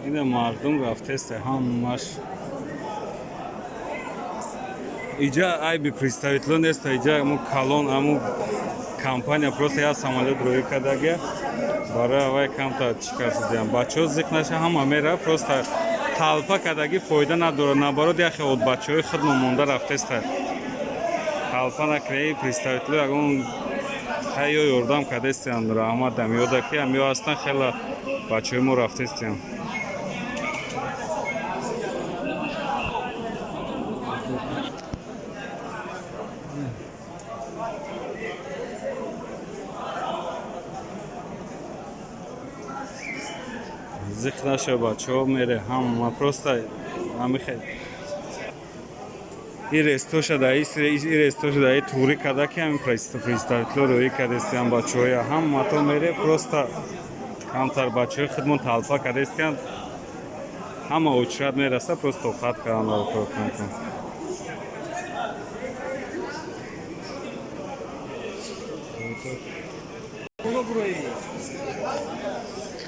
Ина мардум рафтеста ҳамаш. Иҷа айби представитело неста, иҷа аму калон, аму компания просто як самолёт роӣ кардагия, барои авай камтар чӣ кар шудиям. Бачаҳо зиқ наша, ҳама мера, просто толпа кардагӣ фоида надорад, наоборот, яхе от бачаҳои худмо монда рафтеста. Толпа накунед, представитело ягон хайё ёрдам кардестиям, раҳмат дамёда ки ҳамё ҳастан, хела бачаҳои мо рафтестиям. Зиқ наша, бачаҳо, мере ҳама, просто ҳамихе и рестоша да и рестоша да и туғрӣ карда ки ҳамин представитело роӣ кардестиям. Бачаҳоя ҳамато мере, просто камтар бачаҳои худмон толпа кардестиям, ҳама очередь мераса, просто тоқат кардан дар кор кункун.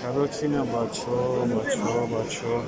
Короче, ина бачаҳо, бачаҳо, бачаҳо.